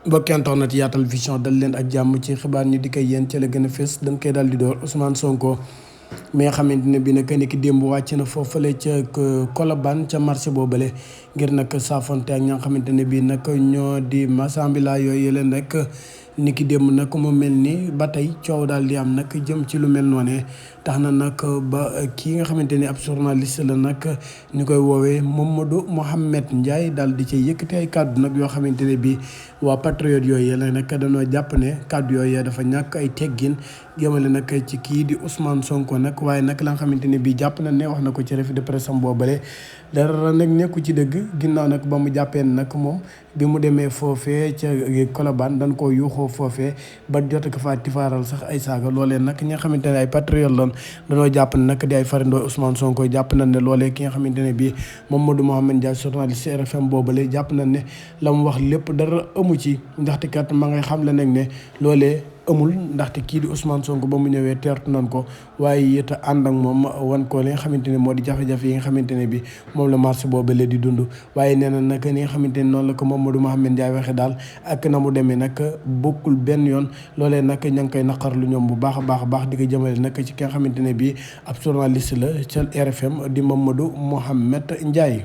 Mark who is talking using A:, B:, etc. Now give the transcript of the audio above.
A: mbokki internet Yaatal Vision dal leen ak jàmm ci xibaar ñu di koy yéen ca la gën a fës dañ koy daal di door Ousmane Sonko mi nga xamante ne bii nag ni ki démb wàcc na foofale ca Colobane ca marché boobale ngir nag saafonte ak ña nga xamante ne bii nag ñoo di masambila yooyu leen rek ni ki démb nag mu mel ni ba tey coow daal di am nag jëm ci lu mel noonee tax na nag ba kii nga xamante ni ab journaliste la nag ñu koy woowee Mamadou Mouhamed Ndiaye daal di cay yëkkati ay kàddu nag yoo xamante ne bii waa patriote yooyu la nag dañoo jàpp ne kàddu yooyu dafa ñàkk ay teggin jëmale nag ci kii di Ousmane Sonko nag waaye nag la nga xamante ne bii jàpp na ne wax na ko ci revue de presse am boobale dara nag nekku ci dëgg ginnaaw nag ba mu jàppee nag moom bi mu demee foofee ca Colobane dañ koo yuuxoo foofee ba jot ko faa tifaaral sax ay saaga loolee nag ñi nga xamante ne ay patriote loon dañoo jàpp ne nag di ay farandoo Ousmane Sonko jàpp nañ ne loolee ki nga xamante ne bii Mamadou Mouhamed Ndiaye journaliste RFM boobale jàpp nañ ne la mu wax lépp dara amu ci ndaxte kat ma ngay xam la nag ne loolee amul ndaxte kii di Ousmane Sonko ba mu ñëwee teertu nañ ko waaye it ànd ak moom wan ko li nga xamante ne moo di jafe-jafe yi nga xamante ne bi moom la marché boobu la di dund waaye nee na nag ni nga xamante ne noonu la ko Mamadou Mouhamed Ndiaye waxee daal ak na mu demee nag bokkul benn yoon loolee nag ña ngi koy naqarlu ñoom bu baax a baax di ko jëmale nag ci ki nga xamante ne bi ab journaliste la ca RFM di Mamadou Mouhamed Ndiaye